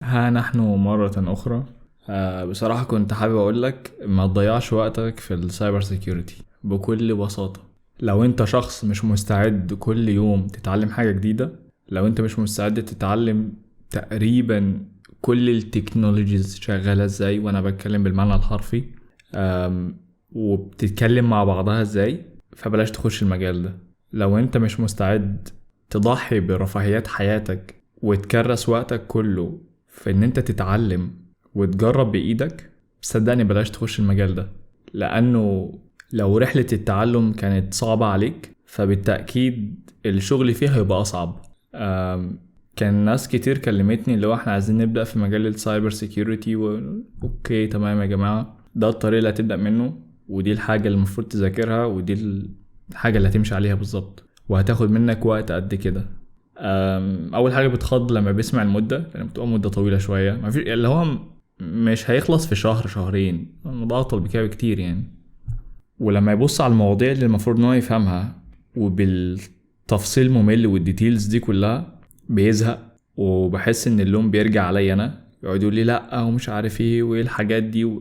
ها نحن مرة أخرى. بصراحة كنت حابب أقولك ما تضيعش وقتك في ال cyber security بكل بساطة. لو أنت شخص مش مستعد كل يوم تتعلم حاجة جديدة، لو أنت مش مستعد تتعلم تقريبا كل ال technologies شغالة ازاي، وأنا بتكلم بالمعنى الحرفي، وبتتكلم مع بعضها ازاي، فبلاش تخش المجال ده. لو أنت مش مستعد تضحي برفاهيات حياتك وتكرس وقتك كله في ان انت تتعلم وتجرب بايدك، صدقني بلاش تخش المجال ده. لانه لو رحلة التعلم كانت صعبة عليك فبالتأكيد الشغل فيها هيبقى اصعب. كان ناس كتير كلمتني اللي هو احنا عايزين نبدأ في مجال ال cyber security okay تمام يا جماعة، ده الطريق اللي هتبدأ منه، ودي الحاجة اللي المفروض تذاكرها، ودي الحاجة اللي هتمشي عليها بالظبط، وهتاخد منك وقت قد كده. اول حاجة بتخض لما بيسمع المدة، لان بتبقى مده طويلة شوية، ما في اللي هو مش هيخلص في شهر شهرين، الموضوع اطول بكده بكتير يعني. ولما يبص على المواضيع اللي المفروض ان هو يفهمها وبالتفصيل ممل وال details دي كلها بيزهق، وبحس ان اللوم بيرجع عليا انا، يقعد يقول لي لا ومش عارف ايه وايه الحاجات دي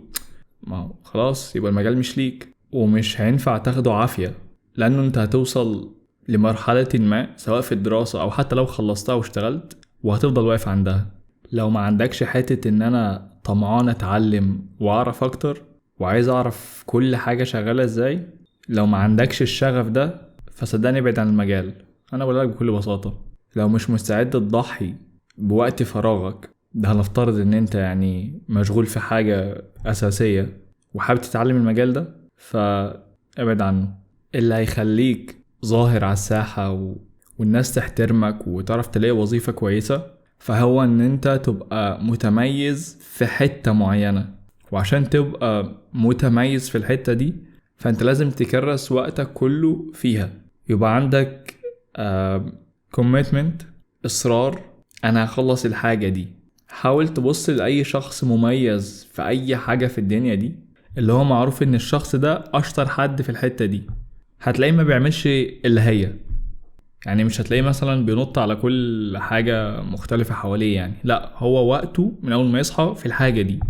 ما خلاص يبقى المجال مش ليك، ومش هينفع تاخده عافية، لانه انت هتوصل لمرحلة ما سواء في الدراسة أو حتى لو خلصتها واشتغلت وهتفضل واقف عندها. لو ما عندكش حتة إن أنا طمعان أتعلم وأعرف أكتر وعايز أعرف كل حاجة شغالة إزاي، لو ما عندكش الشغف ده فصدقني ابعد عن المجال. أنا بقولك بكل بساطة، لو مش مستعد تضحي بوقت فراغك ده، هنفترض إن أنت يعني مشغول في حاجة أساسية وحابب تتعلم المجال ده، فابعد عنه. اللي هيخليك ظاهر على الساحة والناس تحترمك وتعرف تلاقي وظيفة كويسة، فهو ان انت تبقى متميز في حتة معينة. وعشان تبقى متميز في الحتة دي فانت لازم تكرس وقتك كله فيها، يبقى عندك commitment، اصرار، انا هخلص الحاجة دي. حاول تبص لأي شخص مميز في اي حاجة في الدنيا دي، اللي هو معروف ان الشخص ده اشطر حد في الحتة دي، هتلاقيه ما بيعملش اللي هي يعني، مش هتلاقيه مثلا بينط على كل حاجة مختلفة حواليه يعني، لا هو وقته من أول ما يصحى في الحاجة دي،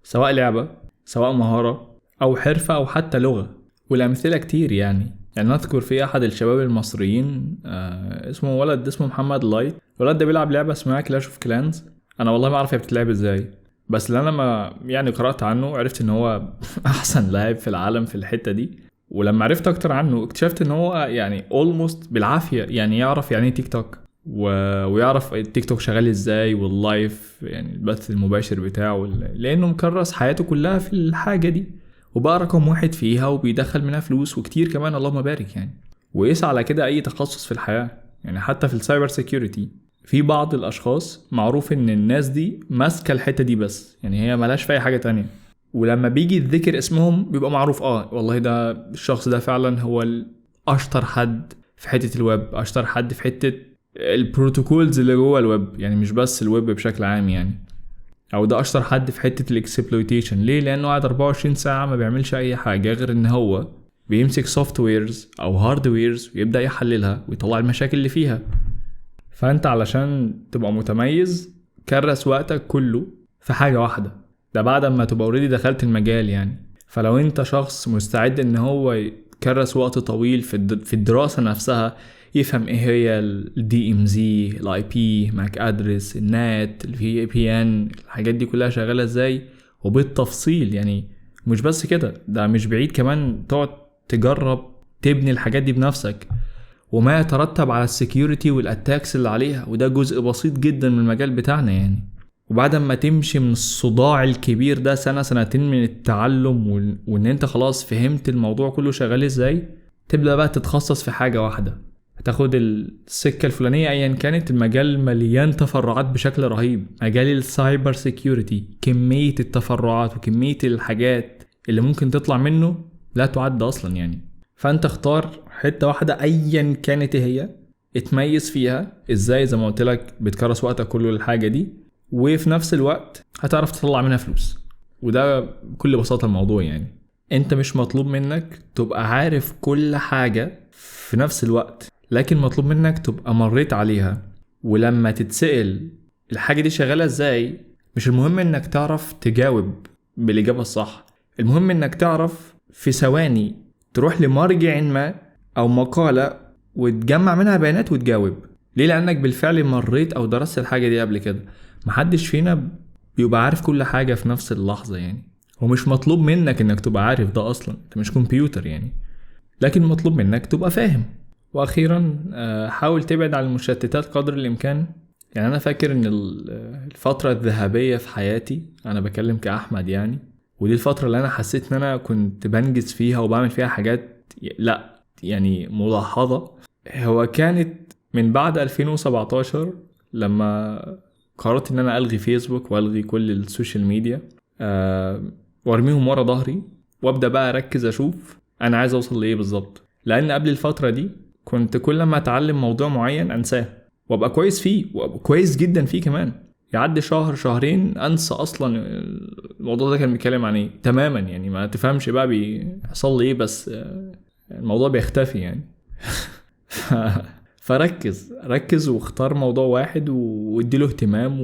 سواء لعبة سواء مهارة أو حرفة أو حتى لغة. والأمثلة كتير يعني نذكر في أحد الشباب المصريين، اسمه ولد اسمه محمد لايت. الولد ده بيلعب لعبة اسمها Clash of Clans. أنا والله ما أعرف هي بتتلعب إزاي، بس اللي أنا ما يعني قرأت عنه عرفت إن هو أحسن لاعب في العالم في الحتة دي. ولما عرفت اكتر عنه اكتشفت ان هو يعني almost بالعافية يعني يعرف يعني تيك توك، ويعرف التيك توك شغال ازاي، وال live يعني البث المباشر بتاعه، لانه مكرس حياته كلها في الحاجة دي، وبقى رقم واحد فيها وبيدخل منها فلوس وكتير كمان، اللهم بارك يعني. وقيس على كده اي تخصص في الحياة يعني، حتى في ال cyber security في بعض الاشخاص معروف ان الناس دي ماسكه الحتة دي بس، يعني هي ملاش في اي حاجة تانية، ولما بيجي يتذكر اسمهم بيبقى معروف، والله ده الشخص ده فعلا هو اشطر حد في حتة الويب، اشطر حد في حتة ال protocols اللي جوه الويب، يعني مش بس الويب بشكل عام يعني، او ده اشطر حد في حتة ال exploitation. ليه؟ لانه قاعد 24 ساعة ما بيعملش اي حاجة غير ان هو بيمسك softwares او hardwares ويبدأ يحللها ويطلع المشاكل اللي فيها. فانت علشان تبقى متميز كرس وقتك كله في حاجة واحدة، ده بعد ما تبقى already دخلت المجال يعني. فلو انت شخص مستعد ان هو يكرس وقت طويل في الدراسة نفسها، يفهم ايه هي ال DMZ، ال IP، MAC address، ال NAT، ال VPN، الحاجات دي كلها شغالة ازاي وبالتفصيل يعني. مش بس كده، ده مش بعيد كمان تقعد تجرب تبني الحاجات دي بنفسك، وما يترتب على ال security وال attacks اللي عليها، وده جزء بسيط جدا من المجال بتاعنا يعني. وبعد ما تمشي من الصداع الكبير ده سنة سنتين من التعلم وان انت خلاص فهمت الموضوع كله شغال ازاي، تبدأ بقى تتخصص في حاجة واحدة، هتاخد السكة الفلانية ايا كانت. المجال مليان تفرعات بشكل رهيب، مجال ال cyber security كمية التفرعات وكمية الحاجات اللي ممكن تطلع منه لا تعد اصلا يعني. فانت اختار حتة واحدة ايا كانت هي، اتميز فيها ازاي، زي ما قلت لك بتكرس وقتك كله للحاجة دي، وفي نفس الوقت هتعرف تطلع منها فلوس. وده بكل بساطة الموضوع يعني. انت مش مطلوب منك تبقى عارف كل حاجة في نفس الوقت، لكن مطلوب منك تبقى مريت عليها، ولما تتسأل الحاجة دي شغالة ازاي مش المهم انك تعرف تجاوب بالاجابة الصح، المهم انك تعرف في ثواني تروح لمرجع ما او مقاله وتجمع منها بيانات وتجاوب. ليه؟ لانك بالفعل مريت او درست الحاجة دي قبل كده. محدش فينا بيبقى عارف كل حاجة في نفس اللحظة يعني، ومش مطلوب منك انك تبقى عارف ده اصلا، انت مش كمبيوتر يعني، لكن مطلوب منك تبقى فاهم. واخيرا حاول تبعد عن المشتتات قدر الامكان. يعني انا فاكر ان الفترة الذهبية في حياتي، انا بكلم كأحمد يعني، ودي الفترة اللي انا حسيت ان انا كنت بنجز فيها وبعمل فيها حاجات لا يعني ملاحظة، هو كانت من بعد 2017 لما قررت ان انا الغي فيسبوك والغي كل ال social media، وارميهم ورا ظهري وابدا بقى اركز اشوف انا عايز اوصل لايه بالظبط. لان قبل الفترة دي كنت كل ما اتعلم موضوع معين انساه وابقى كويس فيه، وابقى كويس جدا فيه كمان، يعدي شهر شهرين انسى اصلا الموضوع ده كان بيتكلم عن ايه تماما يعني، ما تفهمش بقى بيحصل لي ايه، بس الموضوع بيختفي يعني. فركز ركز واختار موضوع واحد واديله اهتمام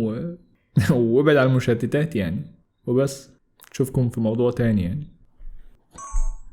وابعد عن المشتتات يعني، وبس. اشوفكم في موضوع تاني يعني.